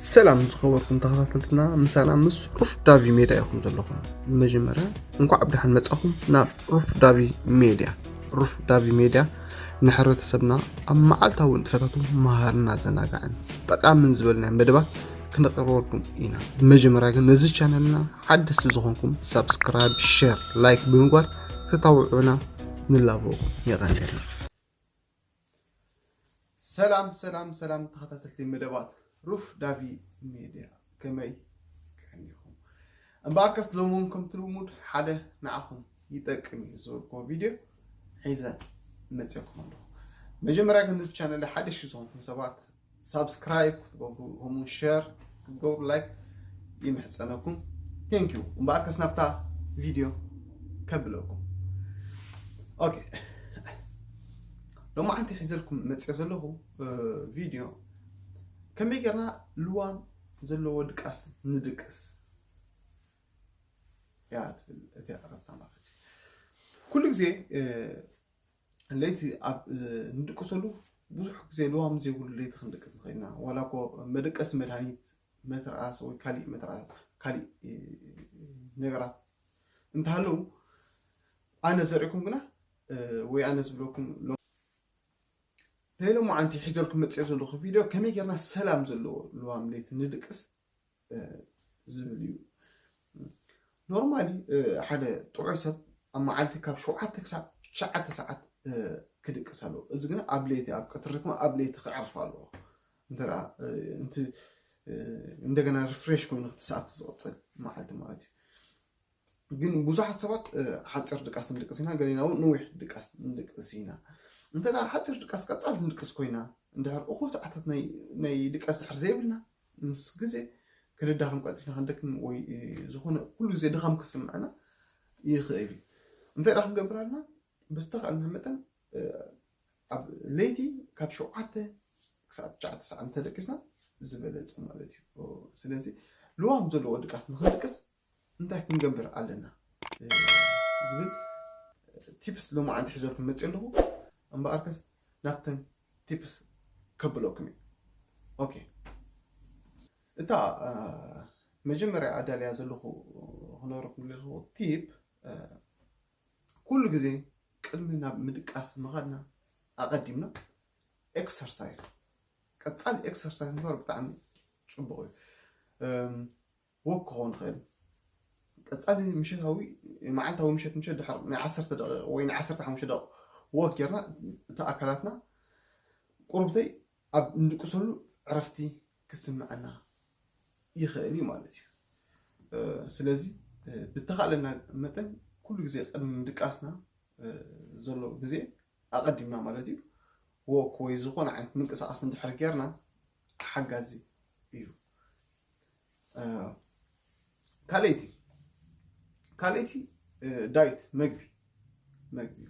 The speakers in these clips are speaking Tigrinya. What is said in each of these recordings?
ሰላም ዝኸበርኩም ተኸታተልትና፣ ምሳና ምስ ሩፍ ዳቪ ሜድያ ኢኹም ዘለኹም። ብመጀመርያ እንኳዕ ብደሓን መጻኹም ናብ ሩፍ ዳቪ ሜድያ። ሩፍ ዳቪ ሜድያ ንሕብረተሰብና ኣብ መዓልታዊ ንጥፈታቱ መሃርና ዘናጋዕን ጠቃምን ዝበልናዮ መደባት ክነቕርበልኩም ኢና። ብመጀመርያ ግን ነዚ ቻነልና ሓደስቲ ዝኾንኩም ሳብስክራይብ፣ ሼር፣ ላይክ ብምግባር ክተታብዑና ንላበወኩም። የቐንየልና። ሰላም ሰላም ሰላም ተኸታተልቲ መደባት ሩፍ ዳቪ ሜድያ፣ ከመይ ቀኒኹም? እምበኣርከስ ሎሚ እውን ከምቲ ልሙድ ሓደ ንዓኹም ይጠቅም እዩ ዝበልክዎ ቪድዮ ሒዘ መፅእኩም ኣለኹ። መጀመርያ ግን ነዚ ቻነል ሓደሽ ዝኾንኩም ሰባት ሳብስክራይብ ክትገብሩ፣ ከምኡ ሸር ክትገብሩ፣ ላይክ ይምሕፀነኩም። ቴንክ ዩ። እምበኣርከስ ናብታ ቪድዮ ከብለኩም። ኦኬ፣ ሎማዓንቲ ሒዘልኩም መፅእ ዘለኹ እ፣ ቪድዮ ከመይ ጌርና ልዋም ዘለዎ ድቃስ ንድቅስ እያ ትብል እቲኣ ኣርእስታ ማለት እዩ። ኩሉ ግዜ እ፣ ለይቲ ኣብ እ፣ ንድቅሰሉ ብዙሕ ግዜ ልዋም ዘይብሉ ለይቲ ክንድቅስ ንኽእል ኢና። ዋላ እኮ መደቀሲ መድሃኒት መትርኣስ ወይ ካሊእ መትርኣስ፣ ካሊእ እ፣ ነገራት እንተሃለዉ ኣነ ዘርእኩም ግና እ፣ ወይ ኣነ ዝብለኩም ሎ- ናይ ሎማዓንቲ ሒዘልኩም መፅእ ዘለኹ ቪድዮ ከመይ ጌርና ሰላም ዘለዎ ልዋም ለይቲ ንድቅስ እ፣ ዝብል እዩ። ኖርማሊ እ፣ ሓደ ጥዑይ ሰብ ኣብ መዓልቲ ካብ ሸውዓተ ክሳብ ትሽዓተ ሰዓት እ፣ ክድቅስ ኣለዎ። እዚ ግን ኣብ ለይቲ፣ ኣብ ቀትሪ ይኹን ኣብ ለይቲ ክዕርፍ ኣለዎ። እንተ ደኣ እ፣ እንቲ እ፣ እንደገና ሪፍሬሽ ኮይኑ ክቲ ሰዓት ዝቕፅል መዓልቲ ማለት እዩ። ግን ብዙሓት ሰባት እ፣ ሓፂር ድቃስ ንድቅስ ኢና፣ ገሊና እውን ነዊሕ ድቃስ ንድቅስ ኢና። እንተ ደኣ ሓፂር ድቃስ ቀፃል ንድቅስ ኮይና፣ እንድሕር እኹል ሰዓታት ናይ ናይ ድቃስ ድሕር ዘይብልና፣ ምስ ግዜ ክንዳኸም፣ ቀልጢፍና ክንደክም ወይ እ፣ ዝኾነ ኩሉ ግዜ ድኻም ክስምዐና ይኽእል እዩ። እንታይ ደኣ ክንገብር ኣለና? ብዝተኻእለና መጠን እ፣ ኣብ ለይቲ ካብ ሸውዓተ ክሳዕ ትሽዓተ ሰዓት እንተደቂስና ዝበለፀ ማለት እዩ። ስለዚ ልዋም ዘለዎ ድቃስ ንኽንድቅስ እንታይ ክንገብር ኣለና እ፣ ዝብል ቲፕስ ሎማዓንቲ ሒዘልኩም መፅእ ኣለኹ። እምበኣርከስ ናብተን ቲፕስ ከብለኩም እዩ። ኦኬ፣ እታ እ፣ መጀመርያ ኣዳልያ ዘለኹ ክነግረኩም ዘለኹ ቲፕ እ፣ ኩሉ ግዜ ቅድሚ ናብ ምድቃስ ምኻድና ኣቐዲምና ኤክሰርሳይዝ፣ ቀጻሊ ኤክሰርሳይዝ ምግባር ብጣዕሚ ጽቡቕ እዩ። እም፣ ወክ ክኸውን ይኽእል፣ ቀጻሊ ምሸታዊ፣ መዓልታዊ ምሸት ምሸት ድሕሪ ናይ ዓሰርተ ደቂቕ ወይ ናይ ዓሰርተ ሓሙሽተ ደቂቕ ወክ ጌርና፣ እቲ ኣካላትና ቁሩብተይ ኣብ እንድቅሰሉ ዕረፍቲ ክስምዐና ይኽእል እዩ ማለት እዩ። እ፣ ስለዚ እ፣ ብተኻእለና መጠን ኩሉ ግዜ ቅድሚ ምድቃስና እ፣ ዘሎ ግዜ ኣቐዲምና ማለት እዩ፣ ወክ ወይ ዝኾነ ዓይነት ምንቅስቓስ እንድሕር ጌርና ሓጋዚ እዩ። እ፣ ካልኣይቲ ካልኣይቲ እ፣ ዳይት፣ መግቢ፣ መግቢ እዩ።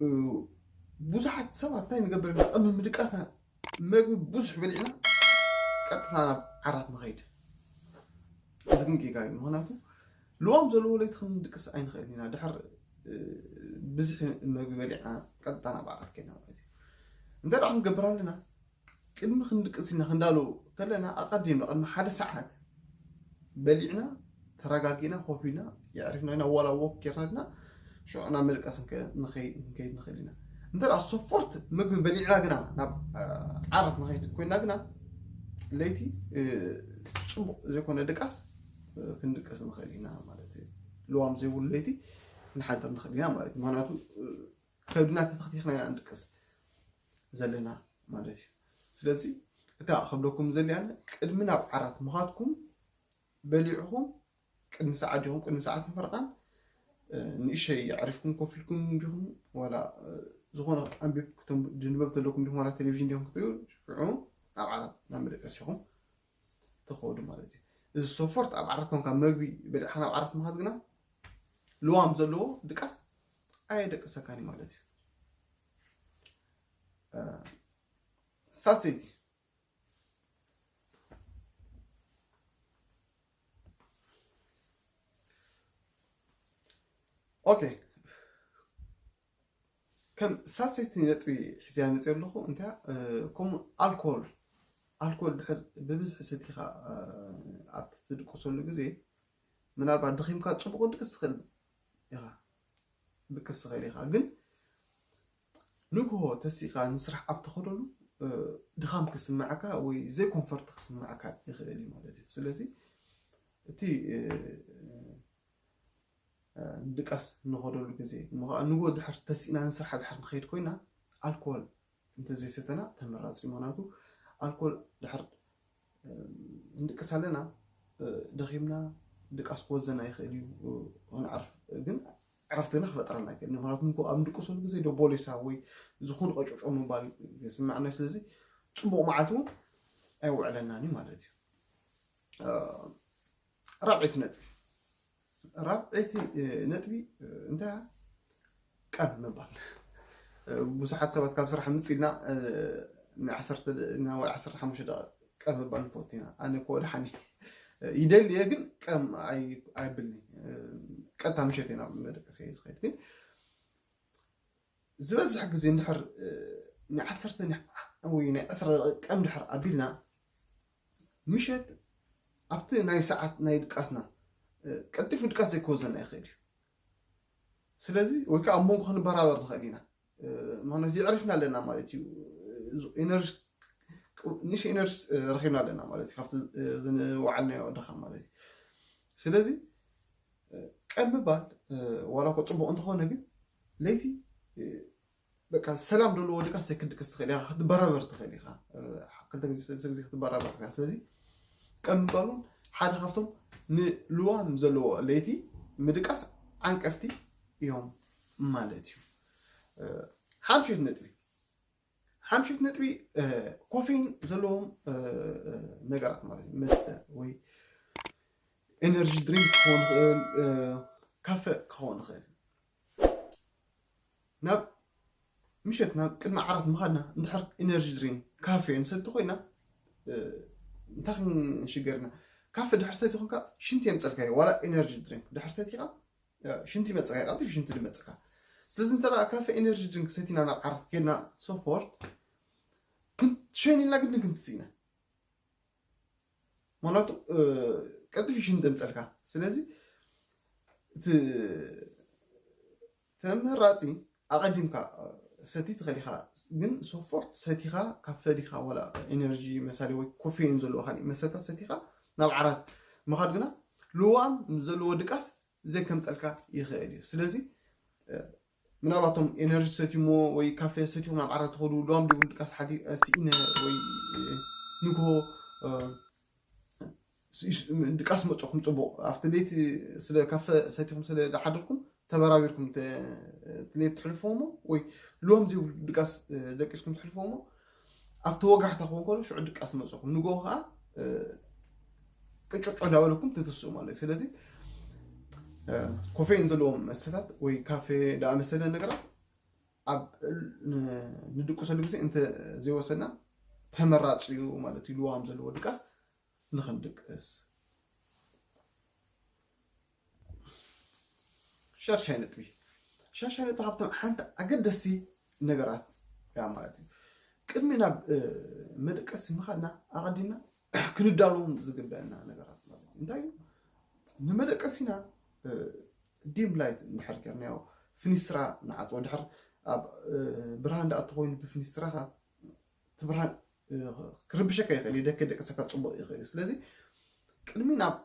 እ፣ ብዙሓት ሰባት እንታይ ንገብር ኢና? ቅድሚ ምድቃስና መግቢ ብዙሕ በሊዕና ቀጥታ ናብ ዓራት ንኸይድ። እዚ ግን ጌጋ እዩ። ምኽንያቱ ልዋም ዘለዎ ለይቲ ክንድቅስ ኣይንኽእል ኢና። ድሕር እ፣ ብዝሒ መግቢ በሊዕና ቀጥታ ናብ ዓራት ከይድና ማለት እዩ። እንታይ ደኣ ክንገብር ኣለና? ቅድሚ ክንድቅስ ኢልና ክንዳሎ ከለና ኣቐዲምና ቅድሚ ሓደ ሰዓት በሊዕና ተረጋጊእና ኮፍ ኢልና የዕሪፍና ኢና ዋላ ወክ ጌርና ድና ሽዑ ናብ ምድቃስ ንከ- ንኸይ- ክንከይድ ንኽእል ኢና። እንተ ደኣ ሶፎርት ምግቢ በሊዕና ግና ናብ እ፣ ዓራት ንኸይድ ኮይና ግና ለይቲ እ፣ ጽቡቕ ዘይኮነ ድቃስ እ፣ ክንድቅስ ንኽእል ኢና ማለት እዩ። ልዋም ዘይብሉ ለይቲ ክንሓድር ንኽእል ኢና ማለት እዩ። ምኽንያቱ እ፣ ከብድና ተተኽቲኽና ኢና ንድቅስ ዘለና ማለት እዩ። ስለዚ እታ ከብለኩም ዘልያን ቅድሚ ናብ ዓራት ምኻድኩም በሊዕኹም ቅድሚ ሰዓት ዲኹም ቅድሚ ሰዓት ምፈረቓን እ፣ ንእሸይ ኣዕሪፍኩም ኮፍ ኢልኩም ዲኹም ዋላ እ፣ ዝኾነ ኣንቢብ ክትንብ- ድንበብ ተለኩም ዲኹም ዋላ ቴሌቪዥን ዲኹም ክትሪኡ ሽዑ ናብ ዓራት ናብ መደቀሲ ኢኹም ትኸዱ ማለት እዩ። እዚ ሶፎርት ኣብ ዓራት ኮንካ መግቢ በሊዕካ ናብ ዓራት ምኻድ ግና ልዋም ዘለዎ ድቃስ ኣየደቅሰካን እዩ ማለት እዩ። እ፣ ሳልሰይቲ ኦኬ፣ ከም ሳልሰይቲ ነጥቢ ሒዘያ መፅእ ኣለኹ። እንታይ ከምኡ ኣልኮል ኣልኮል ድሕር ብብዝሒ ሰቲኻ ኣብቲ ትድቅሰሉ ግዜ ምናልባት ደኺምካ ጽቡቕ ድቅስ ትኽእል ኢኻ ድቅስ ትኽእል ኢኻ ግን ንግሆ ተሲኻ ንስራሕ ኣብ ትኸደሉ ድኻም ክስምዓካ ወይ ዘይኮንፈርት ክስምዓካ ይኽእል እዩ ማለት እዩ። ስለዚ እቲ ድቃስ ንኸደሉ ግዜ እሞ ከዓ ንግሆ ድሕር ተሲእና ንስራሕ ድሕር ንኸይድ ኮይና ኣልኮል እንተዘይሰተና ተመራፂ ምክንያቱ ኣልኮል ድሕር ንድቅስ ኣለና ደኺምና ድቃስ ክወዘና ይኽእል እዩ። ክንዓርፍ ግን ዕረፍትና ክፈጥረልና ይኽእል ምክንያቱ ንጎ ኣብ ንድቅሰሉ ግዜ ደቦሌሳ ወይ ዝኾኑ ቀጮጮ ምባል ስምዕና ስለዚ ፅቡቕ መዓልቲ እውን ኣይውዕለናን እዩ ማለት እዩ። ራብዒቲ ነጥቢ ራብዒቲ ነጥቢ እንታይ ቀን ምባል ብዙሓት ሰባት ካብ ስራሕ ምፅልና ንዓሰርተ ወይ ዓሰርተ ሓሙሽተ ደቂ ቀን ምባል ንፈቱ ኢና። ኣነ እኮ ወደ ሓኒ ይደሊ እየ ግን ቀም ኣይብልኒ ቀጥታ ምሸት ኢና መደቀሰ ዝኸድ ግን ዝበዝሕ ግዜ እንድሕር ናይ ዓሰርተ ወይ ናይ ዕስራ ደቂ ቀም ድሕር ኣቢልና ምሸት ኣብቲ ናይ ሰዓት ናይ ድቃስና ቀልጢፉ ድቃስ ዘይክወዘና ይኽእል እዩ። ስለዚ ወይ ከዓ ኣብ መንጎ ክንበራበር ንኽእል ኢና። ምክንያቱ ይዕርፍና ኣለና ማለት እዩ። ንሽ ኤነርጂ ረኪብና ኣለና ማለት እዩ ካብቲ ዝንወዓልናዮ ድኻ ማለት እዩ። ስለዚ ቀን ምባል ዋላ ኮ ፅቡቅ እንተኾነ ግን ለይቲ በቃ ሰላም ደለዎ ድቃስ ክትድቅስ ትኽእል ኢኻ ክትበራበር ትኽእል ኢኻ። ክልተ ግዜ ሰለስተ ግዜ ክትበራበር ትኽእል ስለዚ ቀን ምባል እውን ሓደ ካብቶም ንልዋም ዘለዎ ለይቲ ምድቃስ ዓንቀፍቲ እዮም ማለት እዩ። ሓምሽት ነጥቢ ሓምሽት ነጥቢ ኮፌን ዘለዎም ነገራት ማለት እዩ መስተ ወይ ኤነርጂ ድሪንክ ክኸውን ይኽእል ካፈ ክኸውን ይኽእል ናብ ምሸት ናብ ቅድሚ ዓራት ምኻድና እንድሕር ኤነርጂ ድሪንክ ካፌ ንሰቲ ኮይና እንታይ ክንሽገርና ካፈ ድሕር ሰቲ ኮንካ ሽንቲ የምፀልካ ዋላ ኤነርጂ ድሪንክ ድሕር ሰቲካ ሽንቲ ይመፀካ ቀልጢፍ ሽንቲ ዝመፀካ ስለዚ እንተ ካፈ ኤነርጂ ድሪንክ ሰቲና ናብ ዓራት ከድና ሶፎርት ክንሸን ኢልና ግድን ክንትስኢና ምክንያቱ ቀልጢፍ ሽንቲ የምፀልካ ስለዚ እቲ ተመራፂ ኣቐዲምካ ሰቲ ትኽእል ኢኻ ግን ሶፎርት ሰቲኻ ካብ ፈዲኻ ወላ ኤነርጂ መሳሊ ወይ ኮፌን ዘለዎ ካሊእ መሰታት ሰቲኻ ናብ ዓራት ምኻድ ግና ልዋም ዘለዎ ድቃስ ዘይከምፀልካ ይኽእል እዩ ስለዚ ምናልባቶም ኤነርጂ ሰቲሞ ወይ ካፌ ሰቲኹም ናብ ዓራት ትኸዱ ልዋም ድብል ድቃስ ሓዲ ስኢነ ወይ ንግሆ ድቃስ መፅኹም ፅቡቕ ኣብቲ ለይቲ ስለ ካፈ ሰቲኹም ስለ ዝሓደርኩም ተበራቢርኩም ለይቲ ትሕልፍዎ ወይ ልዎም ዘይብሉ ድቃስ ደቂስኩም ትሕልፍዎ ኣብቲ ወጋሕታ ክኾን ከሎ ሽዑ ድቃስ መፅኹም ንግሆ ከዓ ቅጭጮ እንዳበለኩም ትትስኡ ማለት እዩ ስለዚ ኮፌን ዘለዎም መስተታት ወይ ካፌ ዳኣመሰለ ነገራት ኣብ ንድቅሰሉ ግዜ እንተ ዘይወሰና ተመራፂ እዩ ማለት እዩ ልዋም ዘለዎ ድቃስ ንኽንድቅስ ሻሻይ ነጥቢ ሻሻይ ነጥቢ ካብቶም ሓንቲ ኣገደስቲ ነገራት ያ ማለት እዩ ቅድሚ ናብ መደቀሲ ምኻድና ኣቐዲምና ክንዳለዎም ዝግበአና ነገራት ማለት እዩ እንታይ እዩ ንመደቀሲና ዲም ላይት እንድሕር ገርናዮ ፍኒስትራ ንዓፅዎ ድሕር ኣብ ብርሃን ዳኣ እትኮይኑ ብፍኒስትራኻ እቲ ብርሃን ክርብሸካ ይኽእል እዩ ደከ ደቀሰካ ፅቡቅ ይኽእል እዩ ስለዚ ቅድሚ ናብ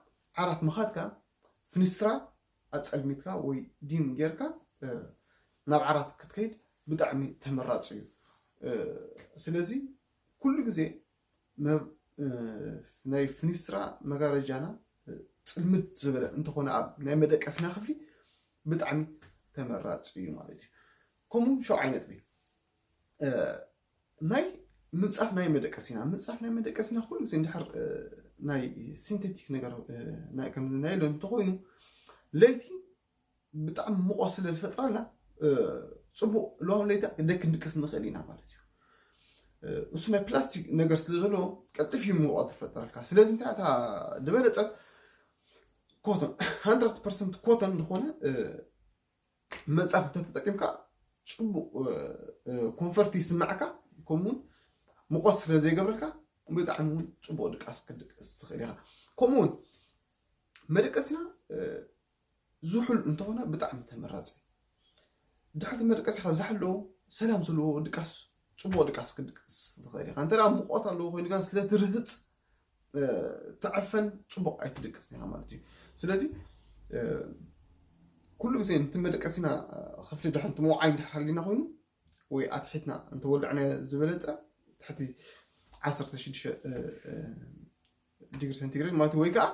ዓራት ምኻድካ ፍኒስትራ ኣፀልሚትካ ወይ ዲም ጌርካ ናብ ዓራት ክትከይድ ብጣዕሚ ተመራፂ እዩ ስለዚ ኩሉ ግዜ ናይ ፍኒስትራ መጋረጃና ፅልምት ዝበለ እንተኾነ ኣብ ናይ መደቀስና ክፍሊ ብጣዕሚ ተመራፂ እዩ ማለት እዩ ከምኡ ሸውዓይ ነጥቢ ናይ ምንፃፍ ናይ መደቀሲና ምንፃፍ ናይ መደቀሲና ኩሉ ግዜ እንድሕር ናይ ሲንቴቲክ ነገር ከምዚ ናይ ለን እንተኮይኑ ለይቲ ብጣዕሚ ሙቆት ስለ ዝፈጥረልና ፅቡቅ ለዋም ለይቲ ደክ ንድቅስ ንኽእል ኢና ማለት እዩ እሱ ናይ ፕላስቲክ ነገር ስለ ዘለዎ ቀልጥፍ እዩ ሙቆት ዝፈጠረልካ ስለዚ እንታይ እታ ዝበለፀት ኮተን ሃንድረድ ፐርሰንት ኮተን ዝኾነ መንፃፍ እንተተጠቂምካ ፅቡቅ ኮንፈርት ይስማዕካ ከምኡውን ሙቆት ስለ ዘይገብረልካ ብጣዕሚ እውን ፅቡቕ ድቃስ ክትድቅስ ትኽእል ኢኻ። ከምኡ እውን መደቀሲና ዝሑል እንተኾነ ብጣዕሚ ተመራፂ። ድሕርቲ መደቀሲኻ ዝሓለዎ ሰላም ዘለዎ ድቃስ፣ ፅቡቕ ድቃስ ክትድቅስ ትኽእል ኢኻ። እንተ ሙቐት ኣለዎ ኮይኑ ግን ስለቲ ርህፅ ተዕፈን ፅቡቕ ኣይትድቅስን ኢኻ ማለት እዩ። ስለዚ ኩሉ ግዜ ነቲ መደቀሲና ክፍሊ ድሕንቲ መውዓይ እንድሕር ሃሊና ኮይኑ ወይ ኣትሒትና እንተወልዕናዮ ዝበለፀ፣ ትሕቲ ዓሰርተ ሽዱሽተ ዲግሪ ሴንቲግሬድ ማለት ወይ ከዓ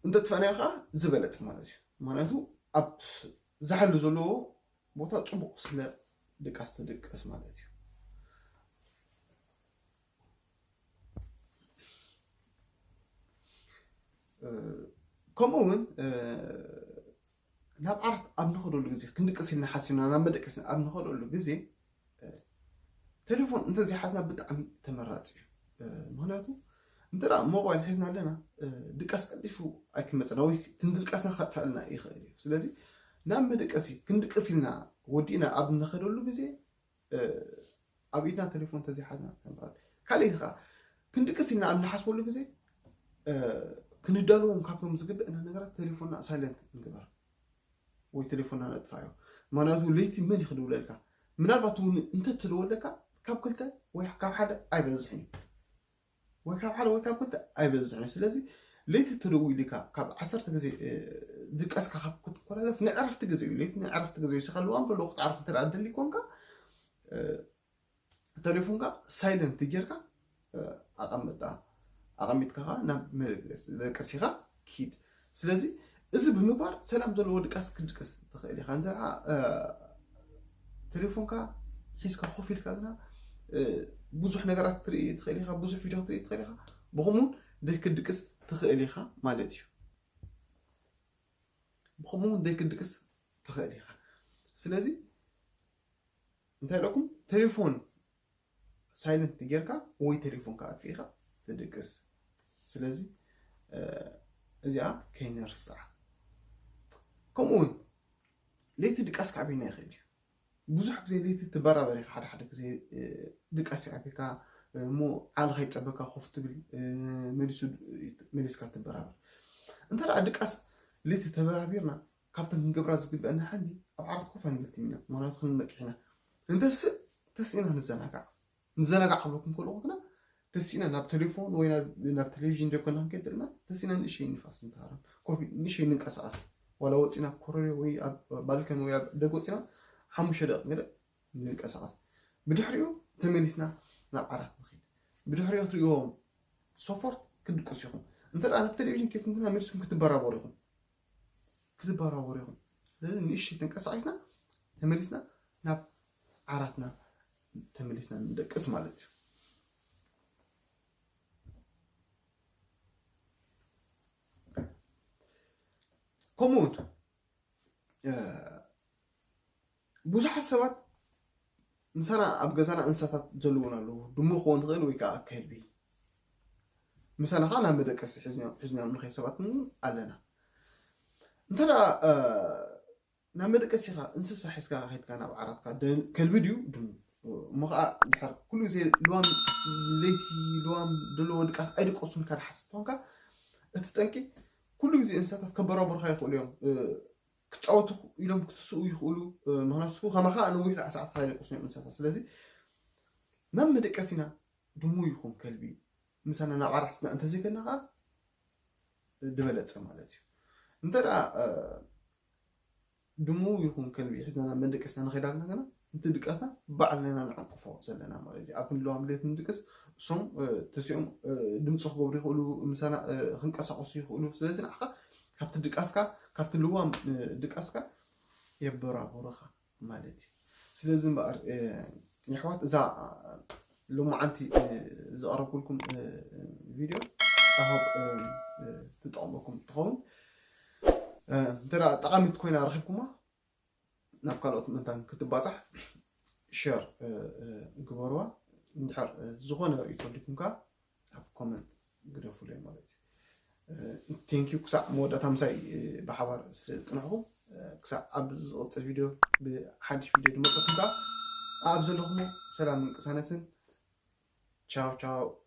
እንተጥፋእናዮ ከዓ ዝበለፀ ማለት እዩ። ምክንያቱ ኣብ ዝሓሉ ዘለዎ ቦታ ፅቡቕ ስለ ድቃስ ትድቅስ ማለት እዩ። ከምኡ እውን ናብ ዓራት ኣብ ንኸደሉ ግዜ ክንድቅስ ኢልና ሓሲብና ናብ መደቀሲ ኣብ ንኸደሉ ግዜ ቴሌፎን እንተዘይሓዝና ብጣዕሚ ተመራፂ እዩ። ምክንያቱ እንተ ሞባይል ሒዝና ኣለና ድቃስ ቀልጢፉ ኣይክመፀና ወይ ትንድልቃስና ከጥፈልና ይኽእል እዩ። ስለዚ ናብ መደቀሲ ክንድቅስ ኢልና ወዲእና ኣብ ንኸደሉ ግዜ ኣብ ኢድና ቴሌፎን እንተዘይሓዝና ተመራፂ። ካልእ ከዓ ክንድቅስ ኢልና ኣብ ንሓስበሉ ግዜ ክንዳለዎም ካብቶም ዝግበእና ነገራት ቴሌፎንና ሳይለንት ንግበር ወይ ቴሌፎንና ነጥፋዮ። ምክንያቱ ለይቲ መን እዩ ክድውለልካ? ምናልባት እውን እንተትደወለካ ካብ ክልተ ወይ ካብ ሓደ ኣይበዝሕን እዩ ወይ ካብ ሓደ ወይ ካብ ክልተ ኣይበዝሕን እዩ። ስለዚ ለይቲ ተደዊልካ ካብ ዓሰርተ ግዜ ድቀስካ ካብ ክትኮላለፍ ንዕረፍቲ ግዜ እዩ። ለይቲ ንዕረፍቲ ግዜ እዩ። ስኻ ልዋም ደሎ ክትዓርፍ እንተ ደሊ ኮንካ ተሌፎንካ ሳይለንት ጌርካ ኣቐምጣ ኣቐሚጥካ ከዓ ናብ መደቀሲኻ ኪድ። ስለዚ እዚ ብምግባር ሰላም ዘለዎ ድቃስ ክድቅስ ትኽእል ኢኻ። እንተ ቴሌፎንካ ሒዝካ ኮፍ ኢልካ ግና ብዙሕ ነገራት ክትርኢ ትኽእል ኢኻ፣ ብዙሕ ቪድዮ ክትርኢ ትኽእል ኢኻ። ብኸምኡ ደይ ክድቅስ ትኽእል ኢኻ ማለት እዩ። ብኸምኡ ደይ ክድቅስ ትኽእል ኢኻ። ስለዚ እንታይ ኢለኩም? ቴሌፎን ሳይለንት ጌርካ ወይ ቴሌፎንካ ኣጥፊእካ ትድቅስ። ስለዚ እዚኣ ከይንርስዓ። ከምኡ እውን ለይቲ ድቃስ ካዕቤና ይኽእል እዩ። ብዙሕ ግዜ ለይቲ ትበራበር ኢኻ። ሓደ ሓደ ግዜ ድቃስ ይዓቢካ እሞ ዓሊ ከይፀበካ ኮፍ ትብል፣ መሊስካ ትበራበር። እንተ ደኣ ድቃስ ለይቲ ተበራቢርና ካብተን ክንገብራ ዝግበአና ሓንቲ ኣብ ዓራት ኮፍ ኣይንብል ኢና፣ ምኽንያቱ ክንነቅሕ ኢና። እንተስእ ተስኢና ንዘናጋዕ። ንዘናጋዕ ክብለኩም ከለኹ ግና ተስኢና ናብ ቴሌፎን ወይ ናብ ቴሌቪዥን ዘይኮና ክንከይድ ዘለና፣ ተስኢና ንእሽተይ ንፋስ ንተሃረም፣ ኮፍ ንእሽተይ ንንቀሳቐስ። ዋላ ወፂና ኮረርዮ ወይ ኣብ ባልከን ወይ ኣብ ደገ ወፂና ሓሙሽተ ደቂቕ ገለ ንንቀሳቐስ። ብድሕሪኡ ተመሊስና ናብ ዓራት ንኺድ። ብድሕሪኡ ትሪእዎም ሶፎርት ክትድቅሱ ኢኹም። እንተ ደኣ ናብ ቴሌቪዥን ከይድኩም ግና መሊስኩም ክትበራበሩ ኢኹም። ክትበራበሩ ኢኹም። ስለዚ ንእሽተይ ተንቀሳቒስና ተመሊስና ናብ ዓራትና ተመሊስና ንደቅስ ማለት እዩ። ከምኡ እውን ብዙሓት ሰባት ምሳና ኣብ ገዛና እንስሳታት ዘለዉን ኣለዉ። ድሙ ክኸውን ትኽእል ወይ ከዓ ከልቢ። ምሳና ከዓ ናብ መደቀሲ ሒዝናዮም ንኸይድ ሰባት እውን ኣለና። እንተ ደኣ ናብ መደቀሲኻ እንስሳ ሒዝካ ከይድካ ናብ ዓራትካ ከልቢ ድዩ ድሙ እሞ ከዓ ድሕር ኩሉ ግዜ ልዋም ለይቲ ልዋም ዘለዎ ድቃስ ኣይድቀሱን ኢልካ ትሓስብ ተኾንካ እቲ ጠንቂ ኩሉ ግዜ እንስሳታት ከበራብሩኻ ይኽእሉ እዮም። ክፃወቱ ኢሎም ክትስኡ ይኽእሉ። ምክንያቱ ከማኻ ነዊሕ ሰዓት ከይደቀሱ እዮም እንስሳታት። ስለዚ ናብ መደቀሲና ድሙ ይኹን ከልቢ ምሳና ናብ ዓራት ሒዝና እንተዘይከድና ከዓ ዝበለፀ ማለት እዩ። እንተ ደኣ ድሙ ይኹን ከልቢ ሒዝና ናብ መደቀስና ንኸይድ ኣለና ግና እቲ ድቃስና ባዕልና ኢና ንዕንቅፎ ዘለና ማለት እዩ። ኣብ ክንዲ ለዋም ድሌት ንድቅስ እሶም ተሲኦም ድምፂ ክገብሩ ይኽእሉ፣ ምሳና ክንቀሳቀሱ ይኽእሉ። ስለዚ ንዓኻ ካብቲ ድቃስካ ካብቲ ልዋም ድቃስካ የበራብሩኻ ማለት እዩ። ስለዚ እምበኣር የሕዋት እዛ ሎማዓንቲ ዝቐረብኩልኩም ቪድዮ ኣሆብ ትጠቕመኩም ትኸውን። እንተ ጠቓሚት ኮይና ረኺብኩማ ናብ ካልኦት ምእንታን ክትባፃሕ ሸር ግበርዋ። እንድሕር ዝኾነ ርእይቶ ኣሊኩም ከዓ ኣብ ኮመንት ግደፉለይ ማለት እዩ። ቴንኪዩ ክሳዕ መወዳእታ ምሳይ ብሓባር ስለ ዝፅንሕኹም። ክሳዕ ኣብ ዝቕፅል ቪድዮ ብሓድሽ ቪድዮ ድመፀኩም ከዓ ኣብ ዘለኹሞ ሰላምን ቅሳነትን Tchau, tchau.